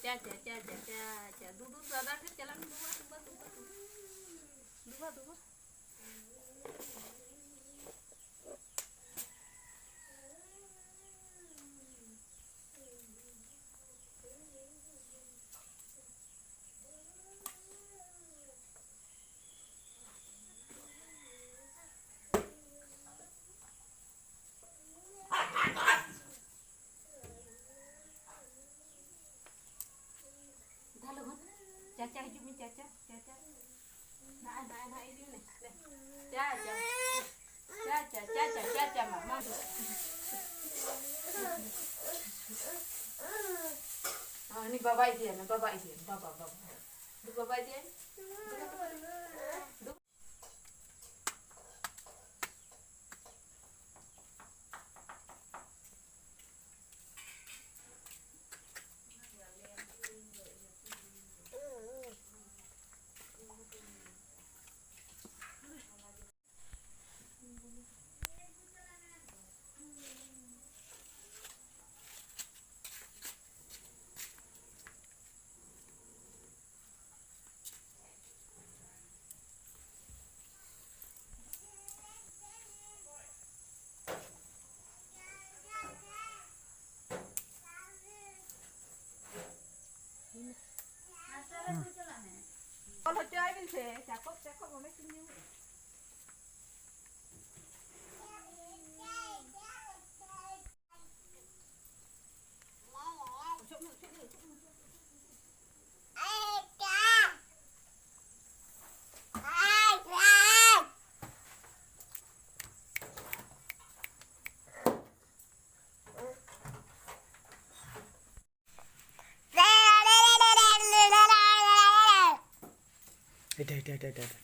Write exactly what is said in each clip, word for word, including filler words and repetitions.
ᱪᱟ, ᱪᱟ, ᱪᱟ, ᱪᱟ, ᱪᱟ, ᱪᱟ᱾ ᱫᱩᱫᱩ ᱫᱟᱫᱟ ᱴᱷᱮᱱ ᱪᱟᱞᱟᱜ ᱢᱮ, ᱫᱩᱵᱟ, ᱫᱩᱵᱟ, ᱫᱩᱵᱟ, ᱫᱩᱵᱟ᱾ ᱫᱩᱵᱟ, ᱫᱩᱵᱟ᱾ ᱫᱟ ᱞᱚᱜᱚᱱ᱾ ᱪᱟᱪᱟ ᱦᱤᱡᱩᱜ ᱢᱮ, ᱪᱟᱪᱟ, ᱪᱟᱪᱟ᱾ ᱱᱟᱜᱼᱟᱭ, ᱱᱟᱜᱼᱟᱭ, ᱱᱟᱜᱼᱟᱭ, ᱤᱫᱤ ᱢᱮ᱾ ᱪᱟ, ᱪᱟ᱾ ᱪᱟ, ᱪᱟ, ᱪᱟ, ᱪᱟ, ᱪᱟ, ᱢᱟ, ᱢᱟ᱾ ᱦᱚᱸ, ᱩᱱᱤ ᱵᱟᱵᱟ ᱤᱫᱤᱭᱟᱭ ᱢᱮ, ᱵᱟᱵᱟ ᱤᱫᱤᱭᱟᱭ ᱢᱮ, ᱵᱟᱵᱟ, ᱵᱟᱵᱟ᱾ ᱫᱩ ᱵᱟᱵᱟ ᱤᱫᱤᱭᱟᱭ ᱢᱮ᱾ ᱫᱩ᱾ ᱚᱞ ᱦᱚᱪᱚᱭ ᱵᱤᱱ ᱥᱮ, ᱪᱟᱠᱚᱵ, ᱪᱟᱠᱚᱵ, ᱚᱸᱰᱮ ᱠᱤᱱ ᱧᱟᱢᱚᱜᱼᱟ᱾ ᱮᱴᱟ, ᱮᱴᱟ, ᱮᱴᱟ, ᱮᱴᱟ, ᱮᱴᱟ᱾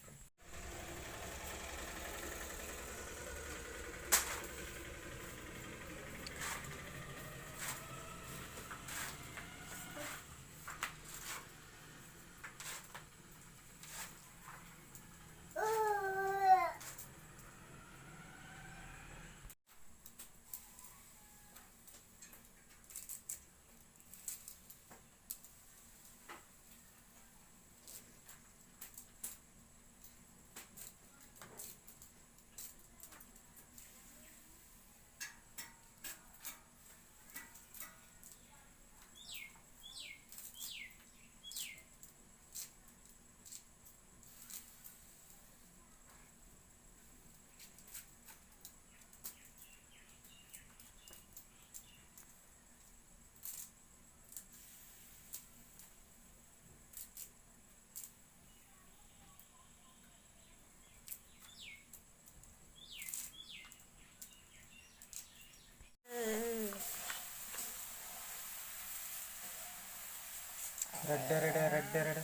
ᱨᱮᱰᱮ ᱨᱮᱰᱮ ᱨᱮᱰᱮ ᱨᱮᱰᱮ᱾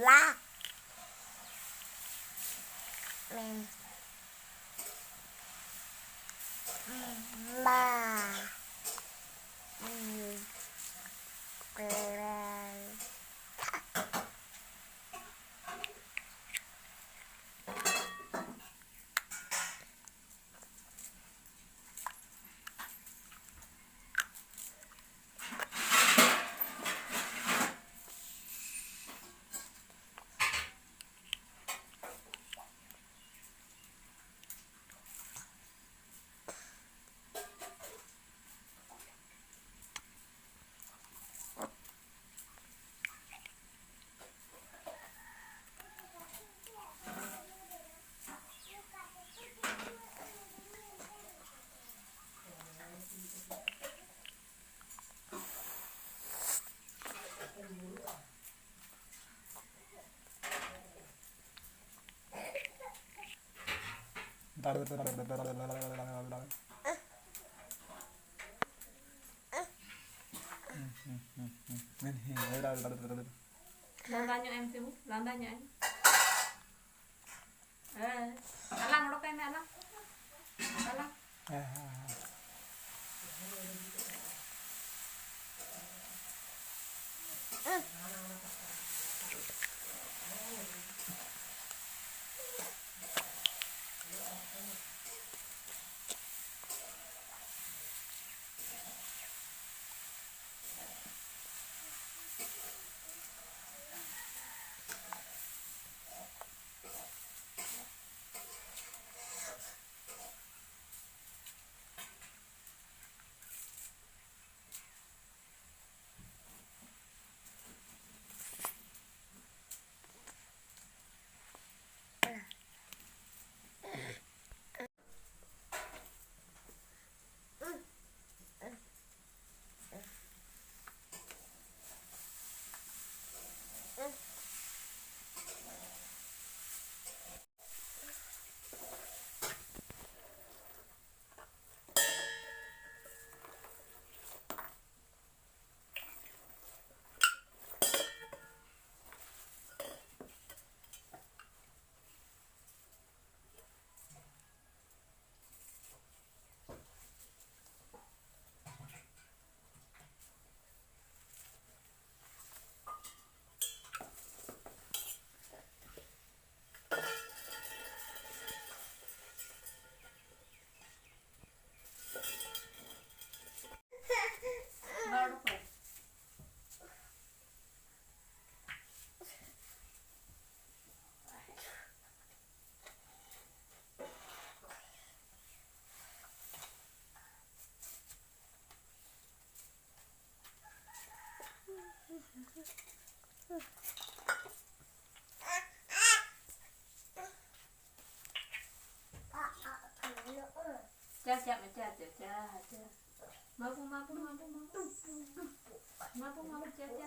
ᱞᱟ᱾ ᱢᱮ᱾ ᱵᱟ᱾ ᱞᱟᱸᱫᱟ ᱧᱚᱜ ᱮᱢ ᱥᱤᱵᱩ, ᱞᱟᱸᱫᱟ ᱧᱚᱜ ᱮᱢ᱾ ᱦᱮᱸ, ᱟᱞᱟᱝ ᱚᱰᱚᱠᱟᱭ ᱢᱮ, ᱟᱞᱟᱝ, ᱟᱞᱟᱝ᱾ ᱦᱮᱸ, ᱦᱮᱸ, ᱦᱮᱸ᱾ ᱪᱟ, ᱪᱟ, ᱪᱟ, ᱪᱟ, ᱪᱟ, ᱪᱟ᱾ ᱢᱟᱵᱩ, ᱢᱟᱵᱩ, ᱢᱟᱵᱩ, ᱢᱟᱵᱩ᱾ ᱢᱟᱵᱩ, ᱢᱟᱵᱩ, ᱪᱟ, ᱪᱟ᱾